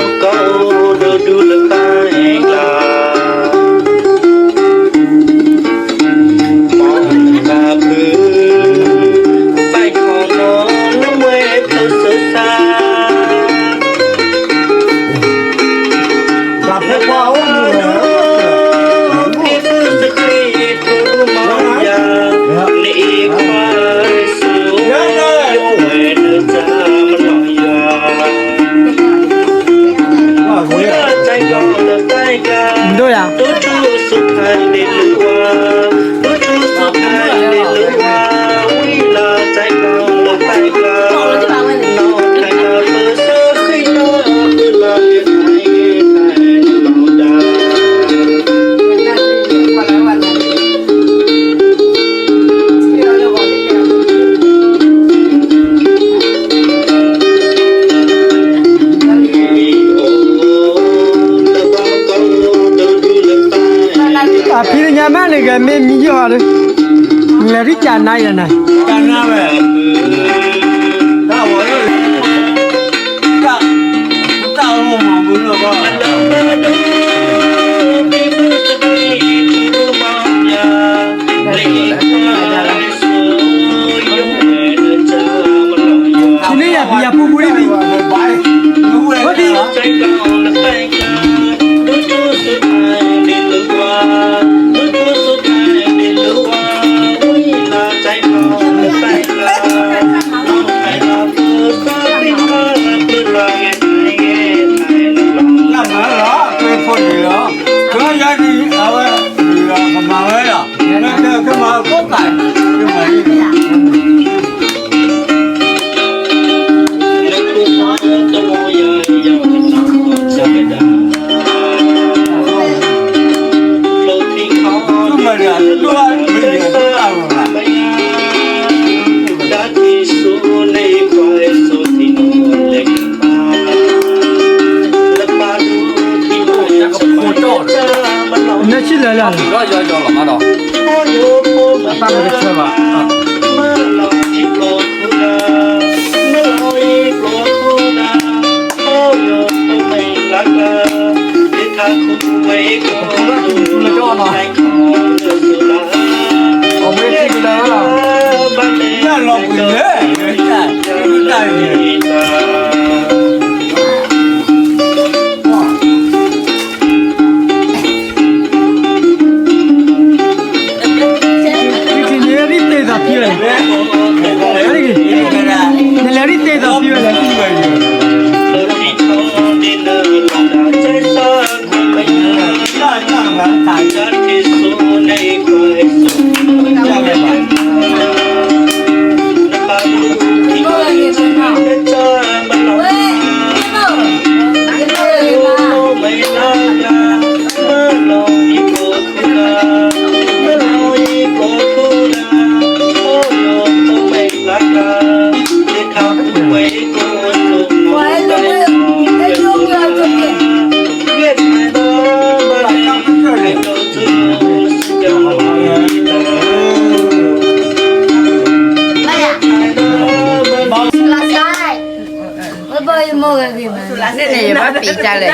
ကအိၣ်ဒီးဒူလၢတၢ်အဲၣ်ကျါ, မ်နတၢ်ဖုး, သးခီနီၤနမှဲဖၢစၢၤသး, တၢ်ဖုးပှၤအိၣ်မူလၢ ဖုးသဃ့ဖိမၤယၤ, နအ့ၣ်ခွါစိ ယဝဲဒၣ်တၢ်မၤနီၢ်ယၤ, ဝံၤလၢတၢ်ကျီလၢတၢ်ကျါ, ဒိၣ်ယၤ, ဒိၣ်ထူစိဖးဒ့လၢဝါ, ဒိၣ်ထူစိဖးဒ့လၢဝါ, ဝံၤလၢတၢ်ကျီလၢတၢ်ကျါ, နီၢ်တၢ်ဖုးသဃ့နီၤ ဖုးလီၤယသးဂ့ၤတၢ်အဲၣ်လီၤဒၣ် အဖံးညါမးန့ၣ် ကမ့ၢ်မံယီၤဟီဒီး လဲၤဒ်ကနါယၤန့ၣ်, ကနါဝဲ, တၢ်ဝဲ, တၢ်, တၢ်အိၣ်မၤမုာ်လီၤဘၣ်. လၢမၤလီၤ ကျဲဖိလံၤလီၤ, ကျဲယၤဒ်အဝဲ, ကမၤဝဲလီၤ, ကမၤကိးကး, ကမၤလံ, ကမၤလံ, ကမၤလံ, နဆံလၢလၢ, အတၢ်မ့ၢ်တဆၢဘၣ်, အဝဲထံကလၢာ်လီၤ, လီၤကွံာ်လၢ, တၢ်, တၢ်, နလဲၤရံၣ်တ့ၢ်သးဖံဝဲလဲၣ်, နလဲၤရံၣ်တ့ၢ်သးဖံဝဲလဲၣ်,